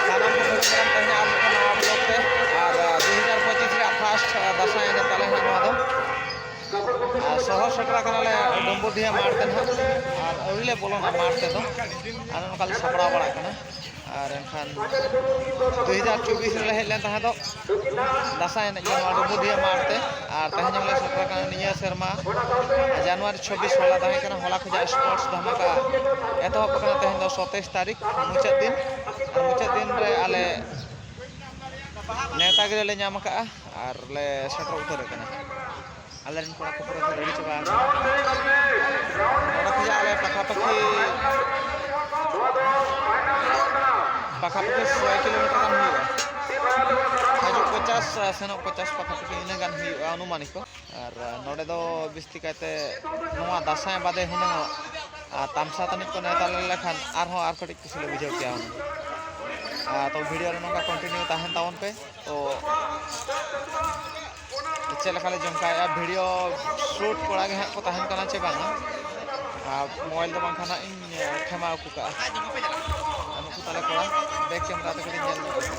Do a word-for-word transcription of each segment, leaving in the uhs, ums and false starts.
ᱥᱟᱱᱟᱢ ᱠᱚ ᱥᱟᱹᱜᱩᱱ ᱫᱟᱨᱟᱢ ᱛᱟᱦᱮᱱᱟ ᱟᱨ ᱢᱤᱫᱴᱟᱝ ᱱᱟᱣᱟ vlog ᱨᱮ᱾ ᱟᱨ, ᱟᱨ, ᱫᱩ ᱦᱟᱡᱟᱨ ᱯᱚᱸᱪᱤᱥ ᱨᱮᱭᱟᱜ first, ᱟᱨ, ᱫᱟᱸᱥᱟᱭ ᱮᱱᱮᱡ ᱛᱟᱞᱮ ᱦᱟᱸᱜ ᱱᱚᱣᱟ ᱫᱚ᱾ ᱟᱨ ᱥᱚᱦᱚᱨ ᱥᱮᱴᱮᱨ ᱟᱠᱟᱱᱟᱞᱮ ᱰᱩᱢᱵᱩᱨᱫᱤᱦᱟ ᱢᱟᱴᱷ ᱛᱮ ᱱᱟᱦᱟᱜ, ᱟᱨ ᱟᱹᱣᱨᱤ ᱞᱮ ᱵᱚᱞᱚᱱᱟ ᱢᱟᱴᱷ ᱛᱮᱫᱚ᱾ ᱟᱨ ᱱᱚᱝᱠᱟ ᱞᱮ ᱥᱟᱯᱲᱟᱣ ᱵᱟᱲᱟᱜ ᱠᱟᱱᱟ᱾ ᱟᱨ ᱮᱱᱠᱷᱟᱱ ᱫᱩ ᱦᱟᱡᱟᱨ ᱪᱚᱵᱵᱤᱥ ᱨᱮᱞᱮ ᱦᱮᱡ ᱞᱮᱱ ᱛᱟᱦᱮᱸ ᱫᱚ ᱫᱟᱸᱥᱟᱭ ᱮᱱᱮᱡ ᱜᱮ ᱱᱚᱣᱟ ᱰᱩᱢᱵᱩᱨᱫᱤᱦᱟ ᱢᱟᱴᱷ ᱛᱮ, ᱟᱨ ᱛᱮᱦᱮᱧ ᱦᱚᱸᱞᱮ ᱥᱮᱴᱮᱨ ᱟᱠᱟᱱᱟ ᱱᱤᱭᱟᱹ ᱥᱮᱨᱢᱟ ᱡᱟᱱᱩᱣᱟᱨᱤ ᱪᱷᱚᱵᱵᱤᱥ, ᱦᱚᱞᱟ ᱛᱟᱦᱮᱸ ᱠᱟᱱᱟ, ᱦᱚᱞᱟ ᱠᱷᱚᱱᱟᱜ sports ᱫᱷᱟᱢᱟᱠᱟ ᱮᱛᱚᱦᱚᱵ ᱟᱠᱟᱱᱟ᱾ ᱛᱮᱦᱮᱧ ᱫᱚ ᱥᱚᱛᱟᱭᱤᱥ ᱛᱟᱹᱨᱤᱠᱷ, ᱢᱩᱪᱟᱹᱫ ᱫᱤᱱ, ᱟᱨ ᱢᱩᱪᱟᱹᱫ ᱫᱤᱱ ᱨᱮ ᱟᱞᱮ ᱱᱮᱣᱛᱟ ᱜᱤᱨᱟᱹ ᱞᱮ ᱧᱟᱢ ᱟᱠᱟᱫᱼᱟ ᱟᱨ ᱞᱮ ᱥᱮᱴᱮᱨ ᱩᱛᱟᱹᱨ ᱟᱠᱟᱱᱟ᱾ ᱟᱞᱮ ᱨᱮᱱ ᱠᱚᱲᱟ ᱠᱚ ᱯᱩᱨᱟᱹ ᱠᱚ ready ᱪᱟᱵᱟ ᱟᱠᱟᱱᱟ᱾ ᱱᱚᱰᱮ ᱠᱷᱚᱱᱟᱜ ᱟᱞᱮ ᱯᱟᱠᱷᱟ ᱯᱟᱹᱠᱷᱤ, ᱯᱟᱠᱷᱟ ᱯᱟᱹᱠᱷᱤ ᱥᱚᱭ ᱠᱤᱞᱳᱢᱤᱴᱟᱨ ᱜᱟᱱ ᱦᱩᱭᱩᱜᱼᱟ᱾ ᱦᱤᱡᱩᱜ ᱯᱚᱪᱟᱥ, ᱥᱮᱱᱚᱜ ᱯᱚᱪᱟᱥ ᱯᱟᱠᱷᱟ ᱯᱟᱹᱠᱷᱤ ᱤᱱᱟᱹ ᱜᱟᱱ ᱦᱩᱭᱩᱜᱼᱟ ᱚᱱᱩᱢᱟᱱᱤᱠ᱾ ᱟᱨ ᱱᱚᱰᱮ ᱫᱚ ᱵᱤᱥᱛᱤ ᱠᱟᱭᱛᱮ ᱱᱚᱣᱟ ᱫᱟᱸᱥᱟᱭ ᱵᱟᱫᱮ ᱦᱩᱱᱟᱹᱝ ᱟᱨ ᱛᱟᱢᱥᱟ ᱛᱟᱹᱱᱤᱡ ᱠᱚ ᱱᱮᱣᱛᱟ ᱞᱮᱱ ᱠᱷᱟᱱ ᱟᱨᱦᱚᱸ ᱟᱨ ᱠᱟᱹᱴᱤᱡ ᱠᱩᱥᱤ ᱞᱮ ᱵᱩᱡᱷᱟᱹᱣ ᱠᱮᱭᱟ ᱦᱩᱱᱟᱹᱝ᱾ ᱟᱨ ᱛᱚ video ᱨᱮ ᱱᱚᱝᱠᱟ continue ᱛᱟᱦᱮᱱ ᱛᱟᱵᱚᱱ ᱯᱮ᱾ ᱛᱚ ᱪᱮᱫ ᱞᱮᱠᱟ ᱞᱮ ᱡᱚᱢ ᱠᱟᱜᱼᱟ, video shoot ᱠᱚᱲᱟ ᱜᱮ ᱦᱟᱸᱜ ᱠᱚ ᱛᱟᱦᱮᱱ ᱠᱟᱱᱟ ᱪᱮ ᱵᱟᱝᱟ, ᱟᱨ mobile ᱫᱚ ᱵᱟᱝᱠᱷᱟᱱ ᱦᱟᱸᱜ ᱤᱧ ᱠᱷᱮᱢᱟᱣ ᱠᱟᱜᱼᱟ᱾ ᱟᱨ ᱱᱩᱠᱩ ᱛᱟᱞᱮ ᱠᱚᱲᱟ back camera ᱛᱮ ᱠᱟᱹᱴᱤᱡ ᱧᱮᱞ ᱧᱚᱜ ᱠᱚᱣᱟ᱾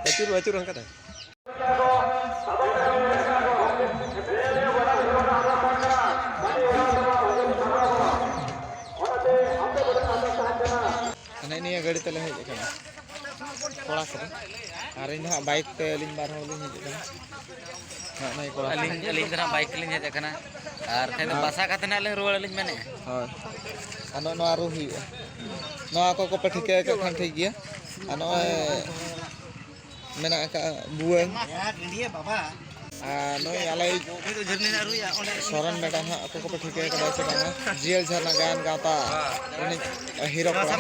ᱟᱹᱪᱩᱨ, ᱟᱹᱪᱩᱨ ᱚᱱᱠᱟ ᱫᱚ᱾ ᱦᱟᱱᱮ ᱱᱤᱭᱟᱹ ᱜᱟᱹᱰᱤ ᱛᱮᱞᱮ ᱦᱮᱡ ᱟᱠᱟᱱᱟ, ᱠᱚᱲᱟ ᱠᱚᱫᱚ᱾ ᱟᱨ ᱤᱧ ᱫᱚ ᱦᱟᱸᱜ bike ᱛᱮ, ᱟᱹᱞᱤᱧ ᱵᱟᱨ ᱦᱚᱲ ᱞᱤᱧ ᱦᱮᱡ ᱟᱠᱟᱱᱟ᱾ ᱱᱚᱜᱼᱚᱭ ᱠᱚᱲᱟ ᱠᱚ᱾ ᱟᱹᱞᱤᱧ, ᱟᱹᱞᱤᱧ ᱫᱚ ᱦᱟᱸᱜ bike ᱛᱮᱞᱤᱧ ᱦᱮᱡ ᱟᱠᱟᱱᱟ᱾ ᱟᱨ ᱛᱮᱦᱮᱧ ᱫᱚ ᱦᱮᱸ᱾ ᱵᱟᱥᱟ ᱠᱟᱛᱮ ᱱᱟᱜ ᱞᱤᱧ ᱨᱩᱣᱟᱹᱲ ᱟᱹᱞᱤᱧ ᱢᱮᱱᱮᱫᱼᱟ᱾ ᱦᱳᱭ᱾ ᱟᱨ ᱱᱚᱜᱼᱚ ᱱᱚᱣᱟ ᱨᱩ ᱦᱩᱭᱩᱜᱼᱟ᱾ ᱱᱚᱣᱟ ᱠᱚ ᱠᱚᱯᱮ ᱴᱷᱤᱠᱟᱹ ᱟᱠᱟᱫ ᱠᱷᱟᱱ ᱴᱷᱤᱠ ᱜᱮᱭᱟ᱾ ᱟᱨ ᱱᱚᱜᱼᱚᱭ ᱢᱮᱱᱟᱜ ᱟᱠᱟᱫᱼᱟ ᱵᱷᱩᱣᱟᱹᱝ᱾ ᱟᱨ ᱱᱩᱭ ᱟᱞᱮᱭᱤᱡ ᱥᱚᱨᱮᱱ ᱢᱮᱰᱟᱢ ᱦᱟᱸᱜ ᱚᱠᱚᱭ ᱠᱚᱯᱮ ᱴᱷᱤᱠᱟᱹ ᱠᱟᱫᱟ ᱥᱮ ᱵᱟᱝᱟ, ᱡᱤᱭᱟᱹᱲ ᱡᱷᱟᱨᱱᱟ ᱜᱟᱭᱟᱱ ᱜᱟᱶᱛᱟ ᱨᱤᱱᱤᱡ ᱦᱤᱨᱳ ᱠᱚᱲᱟ᱾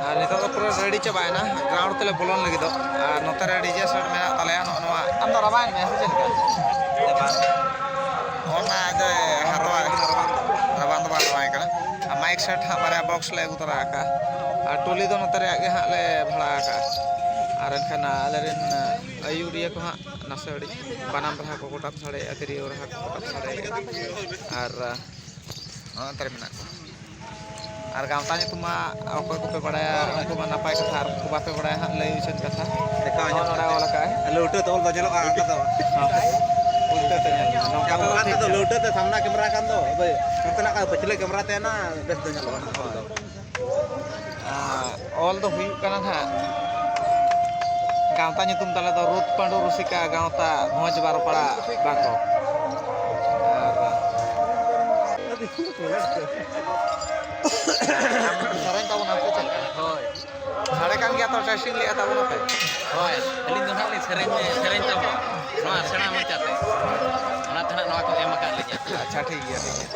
ᱟᱨ ᱱᱤᱛᱚᱜ ᱫᱚ ᱯᱩᱨᱟᱹ ready ᱪᱟᱵᱟᱭᱮᱱᱟ, ᱜᱨᱟᱣᱩᱱᱰ ᱛᱮᱞᱮ ᱵᱚᱞᱚᱱ ᱞᱟᱹᱜᱤᱫᱚᱜ᱾ ᱟᱨ ᱱᱚᱛᱮ ᱨᱮ ᱰᱤᱡᱮ ᱥᱮᱴ ᱢᱮᱱᱟᱜ ᱛᱟᱞᱮᱭᱟ᱾ ᱱᱚᱜᱼᱚ ᱱᱚᱣᱟ, ᱟᱢ ᱫᱚ ᱨᱟᱵᱟᱝ ᱮᱫ ᱢᱮᱭᱟ ᱥᱮ ᱪᱮᱫ ᱞᱮᱠᱟ? ᱚᱱᱟ ᱫᱚ ᱦᱟᱨᱣᱟ, ᱨᱟᱵᱟᱝ ᱫᱚ ᱵᱟᱝ ᱨᱟᱵᱟᱝ ᱠᱟᱱᱟ᱾ ᱟᱨ ᱢᱟᱭᱤᱠ ᱥᱮᱴ ᱦᱟᱸᱜ ᱵᱟᱨᱭᱟ ᱵᱚᱠᱥ ᱞᱮ ᱟᱹᱜᱩ ᱛᱚᱨᱟ ᱟᱠᱟᱫᱼᱟ᱾ ᱟᱨ ᱴᱚᱞᱤ ᱫᱚ ᱱᱚᱛᱮ ᱨᱮᱭᱟᱜ ᱜᱮ ᱦᱟᱸᱜ ᱞᱮ ᱵᱷᱟᱲᱟ ᱟᱠᱟᱫᱼᱟ᱾ ᱟᱨ ᱮᱱᱠᱷᱟᱱ ᱟᱞᱮᱨᱮᱱ ᱟᱹᱭᱩᱨᱤᱭᱟᱹ ᱠᱚ ᱦᱟᱸᱜ ᱱᱟᱥᱮ ᱟᱹᱰᱤ ᱵᱟᱱᱟᱢ ᱨᱟᱦᱟ ᱠᱚ ᱠᱚᱴᱟᱵ ᱥᱟᱰᱮᱭᱮᱫᱼᱟ, ᱛᱤᱨᱭᱳ ᱨᱟᱦᱟ ᱠᱚ ᱠᱚᱴᱟᱵ ᱥᱟᱰᱮᱭᱮᱫᱼᱟ᱾ ᱟᱨ ᱱᱚᱜᱼᱚ ᱱᱚᱛᱮ ᱨᱮ ᱢᱮᱱᱟᱜ ᱠᱚᱣᱟ᱾ ᱟᱨ ᱜᱟᱶᱛᱟ ᱧᱩᱛᱩᱢ ᱢᱟ ᱚᱠᱚᱭ ᱠᱚᱯᱮ ᱵᱟᱲᱟᱭᱟ, ᱩᱱᱠᱩ ᱢᱟ ᱱᱟᱯᱟᱭ ᱠᱟᱛᱷᱟ, ᱟᱨ ᱩᱱᱠᱩ ᱵᱟᱯᱮ ᱵᱟᱲᱟᱭᱟ ᱦᱟᱸᱜ, ᱞᱟᱹᱭ ᱩᱪᱷᱟᱹᱱ ᱠᱟᱛᱷᱟ᱾ ᱫᱮᱠᱷᱟᱣ ᱱᱚᱜᱼᱚ ᱧᱚᱜ ᱱᱚᱰᱮ ᱠᱟᱛᱮ᱾ ᱚᱞ ᱟᱠᱟᱫᱼᱟᱭ᱾ ᱞᱟᱹᱣᱴᱟᱹ ᱛᱮ ᱚᱞ ᱫᱚ ᱧᱮᱞᱚᱜᱼᱟ, ᱚᱱᱠᱟ ᱫᱚ᱾ ᱦᱚᱸ᱾ ᱩᱞᱴᱟᱹ ᱛᱮ ᱧᱮᱞ ᱢᱮ᱾ ᱱᱚᱝᱠᱟ ᱫᱚ ᱚᱱᱠᱟ ᱴᱷᱤᱠ ᱛᱮᱫᱚ ᱜᱮᱭᱟ᱾ ᱞᱟᱹᱣᱴᱟᱹ ᱛᱮ ᱥᱟᱢᱱᱟ ᱠᱮᱢᱨᱟ ᱠᱷᱟᱱ ᱫᱚ, ᱦᱳᱭ, ᱱᱚᱛᱮᱱᱟᱜ ᱠᱷᱟᱱ ᱯᱟᱹᱪᱷᱞᱟᱹ ᱠᱮᱢᱨᱟ ᱛᱮ ᱱᱟ ᱵᱮᱥ ᱫᱚ ᱧᱮᱞᱚᱜᱼᱟ ᱱᱟᱜ ᱚᱞ ᱫᱚ᱾ ᱟᱨ ᱚᱞ ᱫᱚ ᱦᱩᱭᱩᱜ ᱠᱟᱱᱟ ᱱᱟᱦᱟᱜ, ᱜᱟᱶᱛᱟ ᱧᱩᱛᱩᱢ ᱛᱟᱞᱮ ᱫᱚ ᱨᱩᱛ ᱯᱟᱹᱰᱩ ᱨᱩᱥᱤᱠᱟ ᱜᱟᱶᱛᱟ ᱵᱷᱚᱸᱡᱽ ᱵᱟᱨᱚᱯᱟᱲᱟ ᱵᱟᱠᱚ᱾ ᱟᱨ ᱥᱮᱨᱮᱧ ᱛᱟᱵᱚᱱᱟ ᱥᱮ ᱪᱮᱫ? ᱦᱳᱭ᱾ ᱥᱟᱰᱮ ᱠᱟᱱ ᱜᱮᱭᱟ ᱛᱚ, testing ᱞᱮᱜᱼᱟ ᱛᱟᱵᱚᱱᱟ ᱯᱮ? ᱦᱳᱭ, ᱟᱹᱞᱤᱧ ᱫᱚ ᱱᱟᱦᱟᱜ ᱞᱤᱧ ᱥᱮᱨᱮᱧ, ᱥᱮᱨᱮᱧ ᱛᱟᱵᱚᱱᱟ ᱱᱚᱣᱟ ᱥᱮᱬᱟ ᱢᱚᱪᱟᱛᱮ᱾ ᱚᱱᱟᱛᱮ ᱱᱟᱦᱟᱜ ᱱᱚᱣᱟ ᱠᱚ ᱮᱢ ᱟᱠᱟᱫ ᱞᱤᱧᱟ᱾ ᱟᱪᱪᱷᱟ, ᱴᱷᱤᱠ ᱜᱮᱭᱟ, ᱴᱷᱤᱠ ᱜᱮᱭᱟ᱾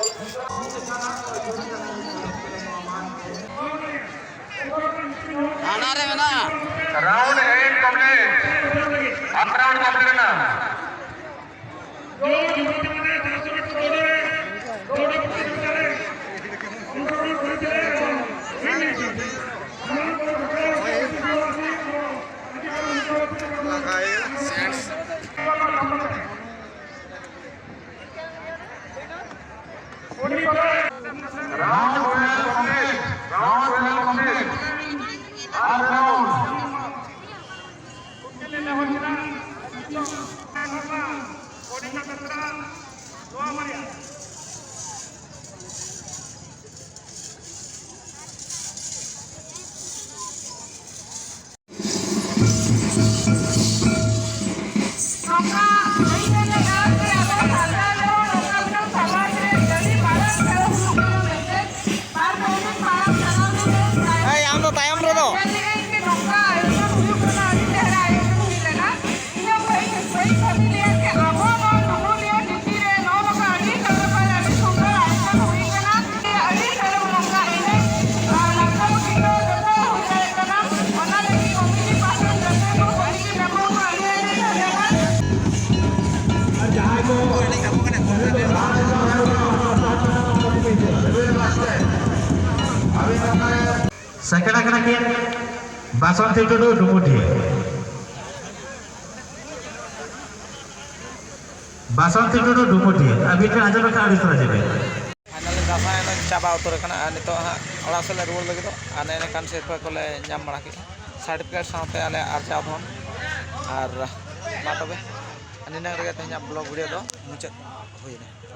ᱦᱟᱱᱟ ᱨᱮ ᱢᱮᱱᱟᱜᱼᱟ᱾ Round eight complete. Half round complete ᱮᱱᱟ᱾ Round well complete. Round well complete. Half round. ᱱᱚᱝᱠᱟ ᱞᱟᱹᱭ ᱜᱟᱱᱚᱜᱼᱟ ᱡᱮ ᱟᱵᱚ ᱥᱟᱱᱛᱟᱲ ᱫᱚ ᱱᱚᱝᱠᱟ ᱢᱤᱫᱴᱟᱝ ᱥᱚᱢᱟᱡᱽ ᱨᱮ ᱟᱹᱰᱤ ᱢᱟᱨᱟᱝ ᱴᱷᱟᱶ ᱦᱩᱭᱩᱜ ᱠᱟᱱᱟ ᱢᱮᱱᱛᱮ᱾ ᱟᱨ ᱱᱚᱣᱟ ᱢᱟᱨᱟᱝ ᱪᱟᱞᱟᱣ ᱞᱮᱱᱟ᱾ ᱮᱭ, ᱟᱢ ᱫᱚ ᱛᱟᱭᱚᱢ ᱨᱮᱫᱚ᱾ ᱧᱮᱞ ᱞᱮᱫᱟᱹᱧ ᱡᱮ ᱱᱚᱝᱠᱟ ᱟᱭᱳᱡᱚᱱ ᱦᱩᱭᱩᱜ ᱠᱟᱱᱟ, ᱟᱹᱰᱤ ᱪᱮᱦᱨᱟ ᱟᱭᱳᱡᱚᱱ ᱦᱩᱭ ᱞᱮᱱᱟ᱾ ᱤᱧ ᱦᱚᱸ ᱵᱟᱹᱧ, ᱵᱟᱹᱧ ᱵᱷᱟᱹᱵᱤ ᱞᱮᱫᱟ ᱡᱮ ᱟᱵᱚ ᱱᱚᱣᱟ ᱰᱩᱢᱩᱨᱤᱭᱟᱹ ᱰᱤᱥᱴᱤᱠ ᱨᱮ ᱱᱚᱜᱼᱚ ᱱᱚᱝᱠᱟ ᱟᱹᱰᱤ ᱥᱚᱲᱚ ᱟᱭᱳᱡᱚᱱ ᱦᱩᱭ ᱠᱟᱱᱟ᱾ ᱟᱹᱰᱤ ᱥᱚᱲᱚ ᱱᱚᱝᱠᱟ ᱮᱱᱮᱡ, ᱟᱨ, ᱞᱟᱠᱪᱟᱨ ᱠᱤᱱ ᱫᱚ ᱡᱚᱛᱚ ᱦᱩᱭ ᱫᱟᱲᱮᱭᱟᱜ ᱠᱟᱱᱟ᱾ ᱥᱮᱠᱮᱱᱰ ᱟᱠᱟᱱᱟ ᱠᱤᱱ ᱵᱟᱥᱚᱱᱛᱤ ᱴᱩᱰᱩ, ᱰᱩᱢᱩᱰᱤ᱾ ᱵᱟᱥᱚᱱᱛᱤ ᱴᱩᱰᱩ, ᱰᱩᱢᱩᱰᱤ᱾ ᱟᱹᱵᱤᱱ ᱵᱤᱱ ᱟᱸᱡᱚᱢ ᱞᱮᱠᱷᱟᱱ ᱟᱹᱰᱤ ᱥᱟᱨᱦᱟᱣ ᱡᱮ ᱵᱤᱱ᱾ ᱯᱷᱟᱭᱱᱟᱞᱤ ᱫᱟᱸᱥᱟᱭ ᱮᱱᱮᱡ ᱪᱟᱵᱟ ᱩᱛᱟᱹᱨ ᱟᱠᱟᱱᱟ ᱟᱨ ᱱᱤᱛᱚᱜ ᱦᱟᱸᱜ ᱚᱲᱟᱜ ᱥᱮᱫ ᱞᱮ ᱨᱩᱣᱟᱹᱲ ᱞᱟᱹᱜᱤᱫᱚᱜ᱾ ᱟᱨ ᱱᱮᱜᱼᱮ ᱱᱮᱝᱠᱟᱱ ᱥᱤᱨᱯᱟᱹ ᱠᱚᱞᱮ ᱧᱟᱢ ᱵᱟᱲᱟ ᱠᱮᱫᱼᱟ, ᱥᱟᱨᱴᱤᱯᱷᱤᱠᱮᱴ ᱥᱟᱶᱛᱮ ᱟᱞᱮ ᱟᱨᱡᱟᱣ ᱫᱷᱚᱱ᱾ ᱟᱨ ᱢᱟ ᱛᱚᱵᱮ, ᱱᱤᱱᱟᱹᱜ ᱨᱮᱜᱮ ᱛᱮᱦᱮᱧᱟᱜ ᱵᱞᱚᱜ ᱵᱷᱤᱰᱤᱭᱳ ᱫᱚ ᱢᱩᱪᱟᱹᱫ ᱦᱩᱭᱮᱱᱟ᱾